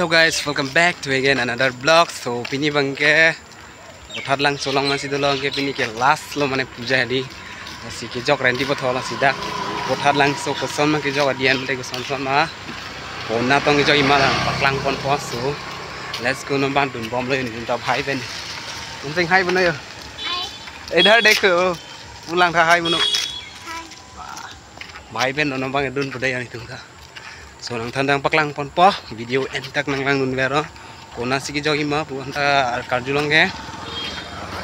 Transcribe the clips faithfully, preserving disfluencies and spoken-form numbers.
Guys, welcome back to again another vlog. So pini abangke Bothatlangso along masi dolo, ke pini ke last lo mane puja hadi. Lasi kejok rendi puthot lasi dak Bothatlangso koson ma kejok, adian mate koson son ma, kona tong kejok, ima lang paklang ponpo. So let's go, non abang dunbomlo, yun ta bhai pen. Unsing hai bano yo. Idhar dekho. Pulang tha hai bano. Bhai pen non abang dunpo dei, yang itum ta. So nangthan tang paklang ponpo, video end tak nanglangdun vero. Konatsi kejok ima pu anta karjulong ke.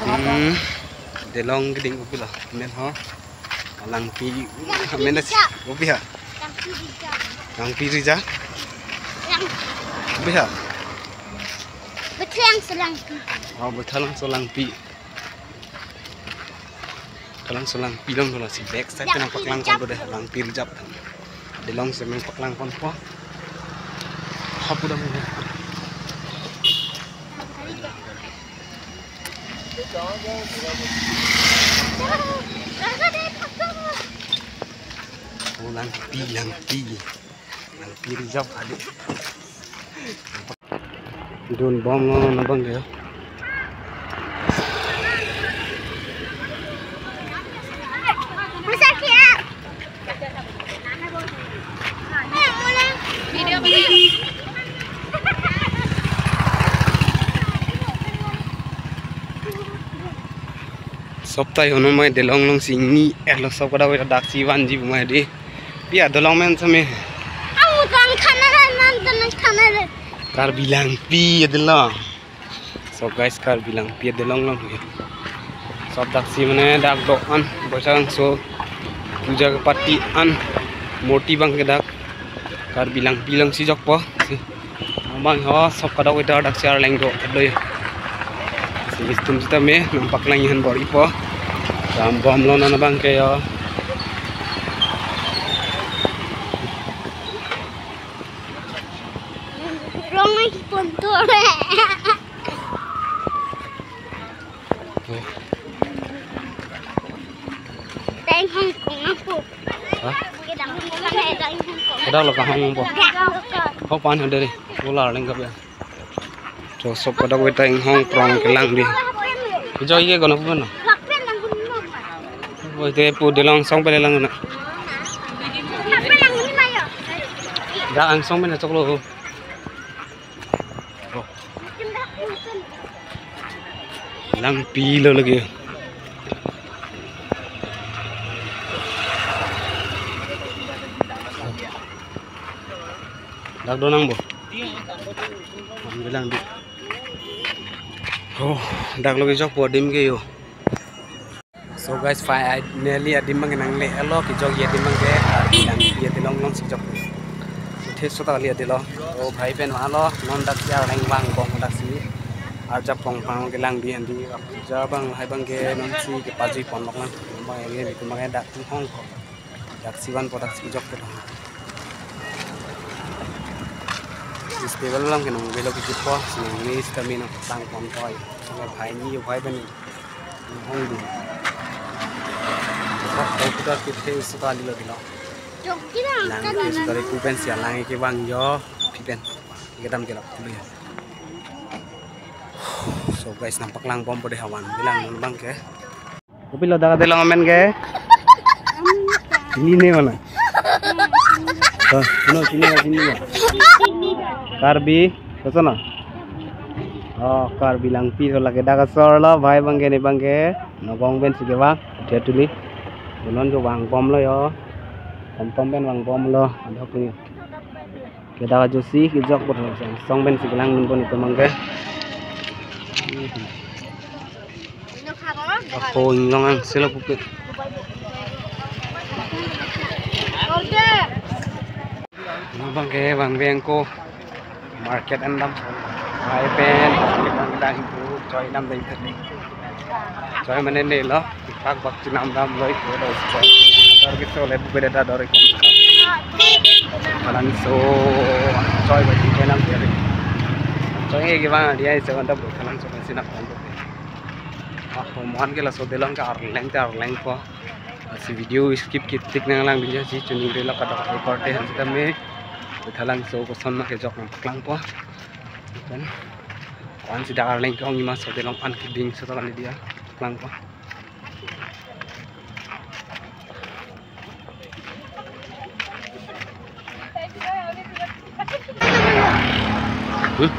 Hmm, Delong keding upi lo, men ho. Langpi, men si, upi ha. Langpi Rija. Upi ha. Bothatlangso Langpi. Oh, Bothatlangso Langpi. Bothatlangso Langpi along dolo, si back side pen nangpaklang ponpo dei, Langpi Reserve. Delong si nangpaklang ponpo. Hapu dam. Oh, Langpi, Langpi. Langpi Reserve hadi. Dunbomlo non abangke. Sop ta hono mai Delong along si ingni-etlo, sop kadokave ta daksi vanji pu ma hadi. Pi adelong men same. Ang utang khana ran, man tan khana ran. Karbi Langpi adelong. So guys, Karbi Langpi adelong along. Sop daksi mane dak do-an, Bothatlangso puja kepati an murti abangke dak Karbi Langpi alongsi jokpo. Si. Abang ho sop kadokave ta daksi arleng do-etlo yo. Si istum sitame nangpaklang ihan bor-ipo. Dambomlo non abangke yo. Rong ai ponto re. Dai Hong Kong apo. Hah? Kedang Hong Kong, dai Hong Kong. Kedang lo ka Hong Kong po. Kedang lo ka. Ho pan ho deri. Ular lengkap ya. To sop kadokave ta inghong prong kelang dei. Kejok ke kono pu no. Oi te pu Delong song pen lang na. Dak angsong pen choklo. Langpi lo lake. Dak do nang bo. Bilang di. Oh, dak lo kejokpo adim ke yo. So guys, finally adim abang nangle-etlo, kejokji adim abangke, Langpi adelong alongsi jok. Uthe sota kali adilo. Oh, bhai pen vanglo, non daksi arleng vangbom daksi. Arjap pong pang kelang dei handi, ja abang hai abangke nonsi kepajui ponlok lang. Abang ini bikin abangke dak inghong ko. Daksi vanpo, daksi jokpo. Isi table along ke nang avelo kejokpo, si nang ni sitame nangpaklang ponpo. Bhai ni, bhai pen. Hong du. Kok kok kita kita suka lilo dilo. Jok kita lang kan ke suka ri kupen sia lang ke bang jo. Kupen. Kedam kelap dulu ya. So guys, nangpaklang bompo dei hawan. Bilang non abangke. Kopilo dak adelong amen ke? Ini ne mana? Oh, no, sini ya, sini ya. Karbi, ke sana? Oh, Karbi Langpi lo lake, dak asor lo, bhai abangke ne abangke. Nokong pensi kevang, dia tuli. Bunon jo vangbomlo yo. Tom tom pen vangbomlo. Adok ni. Ke dak ajoksi kejokpo, song pensi kelangdunpo netum abangke. Ako inglong ang sila puke. Abangke vangve ako market an dam. Bhai pen market an dam, choi dam dai tadi. Choi mane nelo, pak bak chinam dam loi ko do choi. Dor ke chole bu beda da dor ko. Kalang so choi ba chinam dere. Choi ke bang dia so anda bu kalang so sinam dam. Ah, mohan ke laso adelong ke arleng te arleng po. Si video skip kit tik nanglang, video si chuning relo kadok record te han sitame. Bothatlangso koson ma kejok nangpaklangpo. Kan, kan sida arleng kong ima sode along an keding sota kali dia, langpo. Hmm?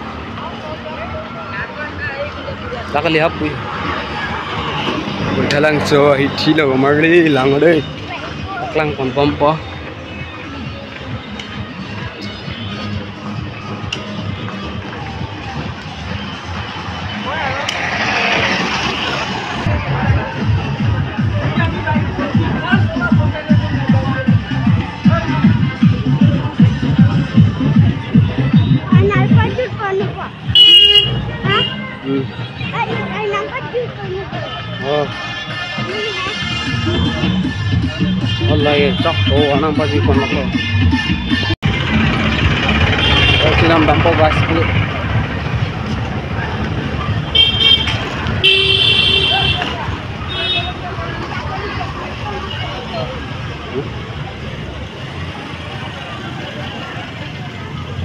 Takali hapui. Ulthalangso hithi lo marli lang dei. Lang pon pon po. Anal pajut pon po. Ha? Hmm. Ay, ay, nang pajut pon po. Oh. Wallahi, chok, oh, anang pajut pon po. Oh, chinam dampo, guys, bu.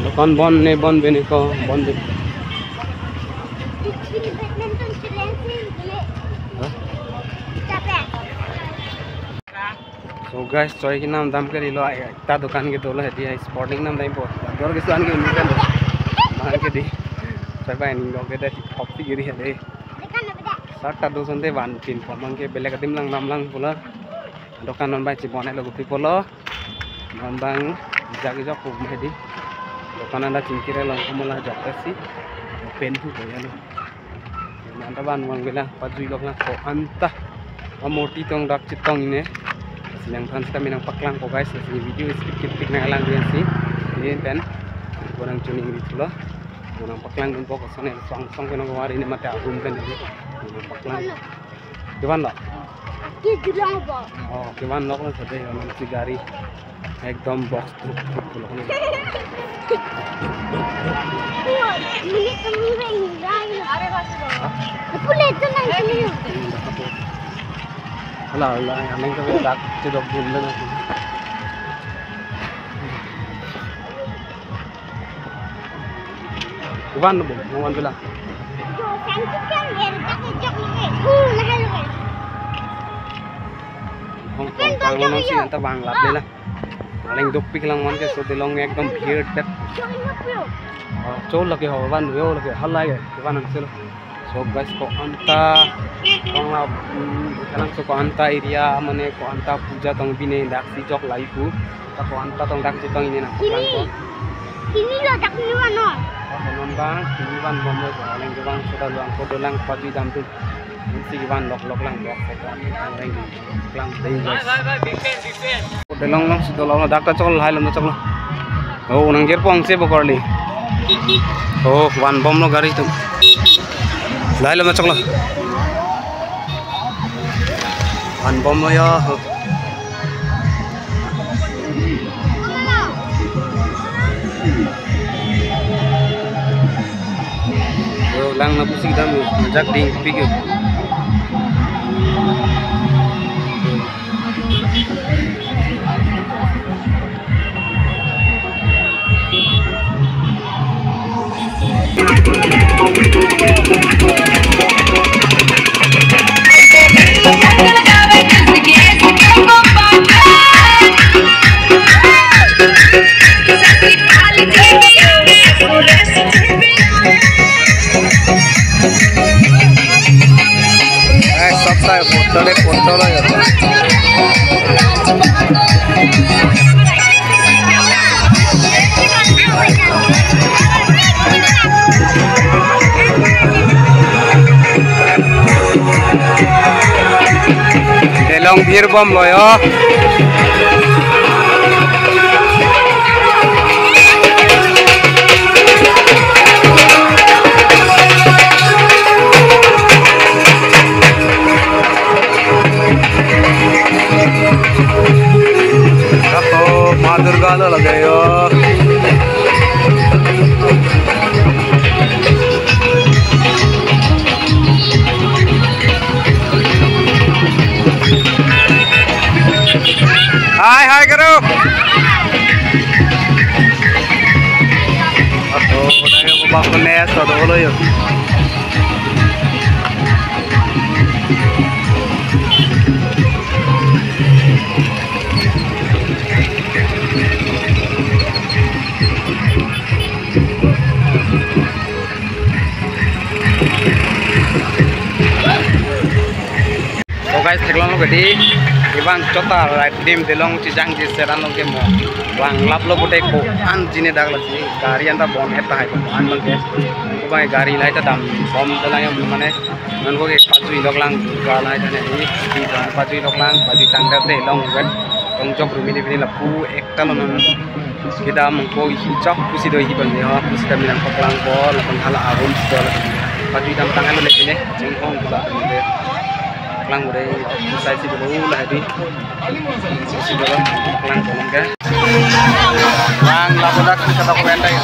Dokan bon ne, bon bene ko, bon bene. Hah? So guys, choi kenam dam ke rilo, ai, ta dokan ke dolo hedi, ai, sporting nam dam po. Dor ke suan ke uni kan. Bang ke di. Choi bai ning dok ke da hop ti giri hedi. Sat ta do sonte van tin po, bang ke belek adim lang nam lang pulo. Dokan non bai chibon lo gupi pulo. Non bang jak jok po hedi. Dokan anda chingkir long komola jak si. Pen tu ko ya lo. Nanta van vang vela pajui lok na ko anta. Amoti tong dak chetong ne. Silang than sita menang paklang ko guys, si video skip skip tik nang lang dia si. Ini pen. Kurang tuning di tulo. Menang paklang dun po ko sone song song kenang ko wari ne mate agum kan ini. Menang paklang. Kevan lo? Aki julang po. Oh, kevan lok lo sade, non si gari. Ekdom box tuk tuk pulo. Wah, ini kami main rai. Hah? Aku lihat tuh nang sini. Ala, ala, yang lain kami tak cedok dulu nanti. Kevan lo, kevan vela. Jo, cantik kan, ya, tak jok lagi. Uh, lahai lagi. Hong Kong tang non si anta bang lap de la. Paling dopik lang mon ke so delong ekdom bhir det. Oh, chol lake ho van yo lake halai ke van ang selo. So guys, ko anta kong la, mm, kalang so ko anta area mane ko anta puja tong bine dak si jok lai pu. Ta ko anta tong dak si tong ini na. Ini. Ini lo dak ni van no. Oh, non bang, ini van bom lo, paling ke bang sudah luang ko dolang pajui dam tu. Ini si van lok lok lang lok. Lang dei guys. Delong long si dolong lo, dak ta choklo, hai lom ta choklo. Oh, nang ger pong se bokor li. Oh, van bom lo gari tu. Hai lom ta choklo. Van bom lo ya. Yo, lang na pusi dam yo, jak ding pik yo. Eh, stop tayo, photo le, photo lang yun. Delong bhir bom lo yo. Kato Ma Durga lo lage yo. Yes, todo lo yo. So guys, theklonglo kedi, ibang chota ride dim delong chijang ji seran lo ke mo. Vang lap lo pute ko-an jine dak lasi, gari anta bon et tahai ko-an bangke. Ko bang gari lahai ta dam bom dolang ya mane. Non ko ke pajui lok lang, ga lahai ta ne di, di dan pajui lok lang, pajui tang dam de long ven. Tong jok rumini bini lapu ekta lo non. Kedam ko hi chok pusi do hi bang ya, pusi dam nang paklang ko, lapen hala arum si do la. Pajui dam tang alo le ne, jing hong ko la. Lang ure, sai si dulu lah di. Si dulu, lang ko ke. Lang lapu dak kita tak pendai.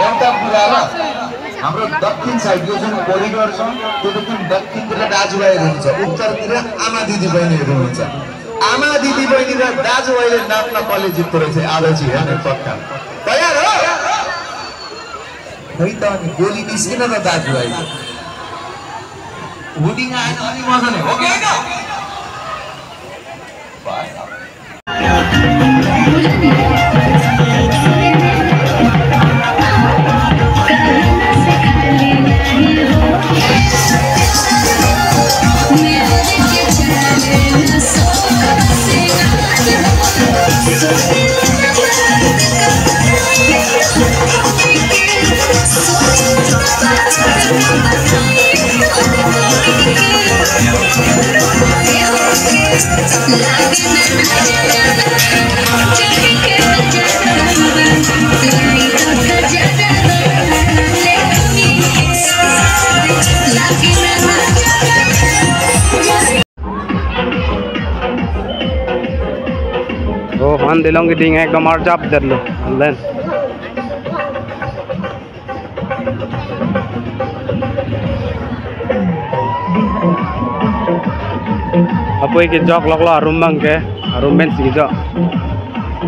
एउटा कुरा ल, हाम्रो दक्षिण साइडको जुन कोरिडोर छ, त्यो त कुन दक्षिणतिर दाजुभाइहरू हुन्छ, उत्तरतिर आमा दिदीबहिनीहरू हुन्छ। आमा दिदीबहिनी र दाजुभाइले नाप्न कसले जित्दो रहेछ, आजै हेर्ने पक्का। तयार हो? खै त अनि गोली निस्किन त दाजुभाइ। हुँडी आएन अनि मजा नै हो कि होइन? Oh, han delong keding ekdom arjap det lo, anlen. Apoi kejok lok lo arum bangke, arum pen si kejok.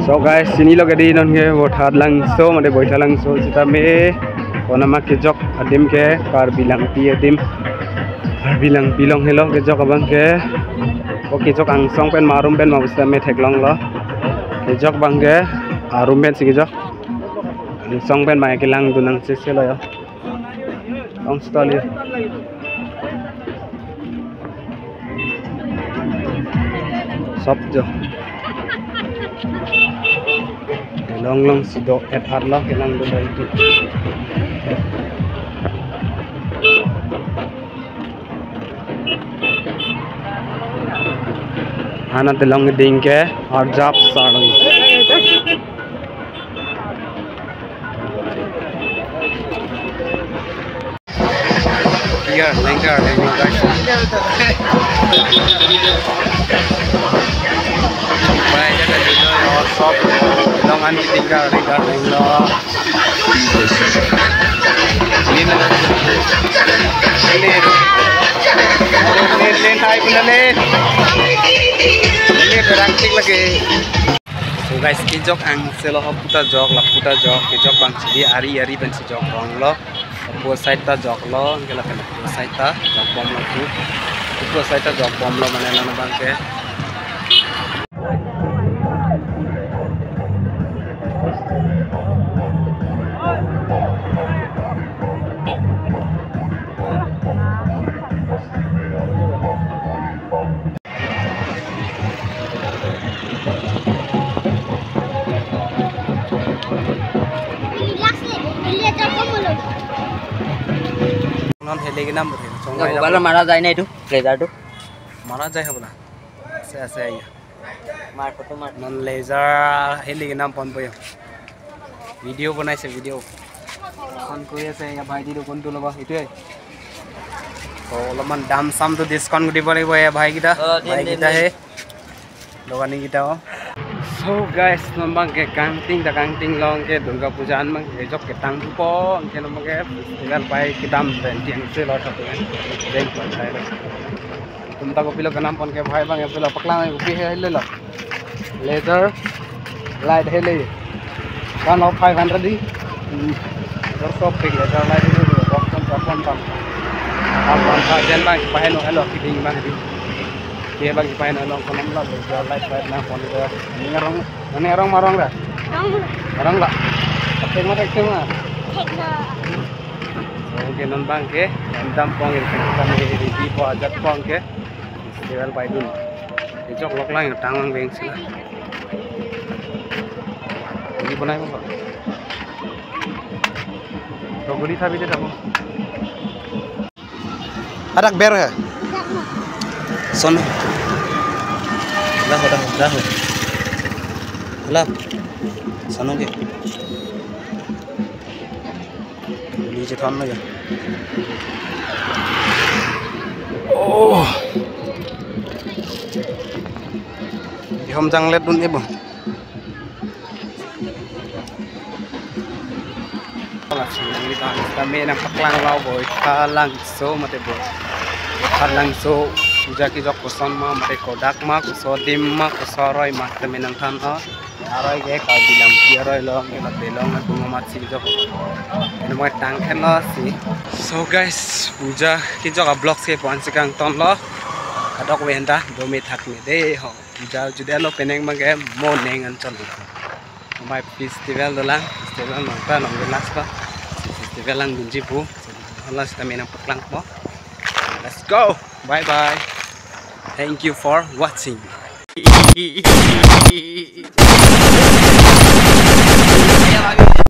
So guys, chinilo kedi non ke Vothatlangso, mate Boithalangso sitame, konama kejok adim ke Karbi Langpi adim. Karbi Langpi along helo kejok abangke. O kejok angsong pen ma arum pen ma pusitame theklonglo. Kejok bangke arum pen si kejok. Angsong pen ma kelang dunang sese lo yo. Ong stall yo. Sop jo. Long long si do-et arlo kelang dunang tu. Anat long ding ke arjap sarang. Iya, lengkar, lengkar, guys. Baik, ada juga ya, shop. Long an kitinggal, lengkar, lengkar. Ini na. Ini. Ini, ini, hai, puna, ini. Ini berangkik lagi. So guys, kejok angselo ho puta jok, lapu ta jok, kejok bang chili ari ari pen si jok rong lo. Lapu side ta jok lo, anke lapen lapu side ta jok bom lo tu. Lapu side ta jok bom lo mane non bangke. Non heli ke nam bor. Chong ya, bai mobile dah mara jai na itu, laser tu. Mara jai ha bola. Se ase ya. Mar photo mar. Non laser heli ke nam pon boyo. Video banai se video. এখন কৰি আছে, এয়া ভাইটি দোকানটো ল'ব, সেইটোৱে। তো অলপমান দাম চামটো discount কৰি দিব লাগিব, এয়া ভাইকেইটা, অ, দিম, দিম, ভাইকেইটা দিম। সেই দোকানীকেইটা, অ। So guys, non abangke Kangting, ta Kangting along ke Durga Puja an abangke jok ketang thupo, anke non abangke festival pai kedam pen tiang se lo satu kan. Deng pai lo. Tum ta kopilo kenam pon ke bhai abang kopilo paklang kopi he le lo. Laser light he le. One of five hundred di. Hmm. Terus topik laser light itu box kan kapan pam. Kapan pam jen abang pahen lo helo kiting abang di. Dia abang pahen lo konom lo laser light light na pon ke. Ini orang, ini orang marong dah. Orang. Orang lah. Pakai mata kita mah. Thek na. So, anke non abangke, dam pon ke, kami ready po ajat pon ke, festival pai dun. Ejok lok lang, tang lang beng sila. Ini bonai mo. Rogoli thabi de tamo. Adak ber he. Son. Dah, dah, dah. Hala. Sono ke. Ni chethan lagi. Oh. Di hom janglet dun ibu. Langsung ni bang, kami nangpaklang lo Boithalangso mate Boi. Boithalangso puja kejok koson ma mate kodak ma koson adim ma koson aroi ma kami nangthan lo. Aroi ke Karbi Lampi aroi lo, ke la belong na dungo matsi jok. Eno mo tang khen lo si. So guys, puja kejok a-vlog si pu-an si kangton lo. Kadokave anta do me thak me de ho. Puja judelo penang abangke mo neng an chon lo. Mai festival dolang, festival nangta nang last pa. Festival lang dunji pu. Last kami nangpaklangpo. Let's go. Bye bye. Thank you for watching.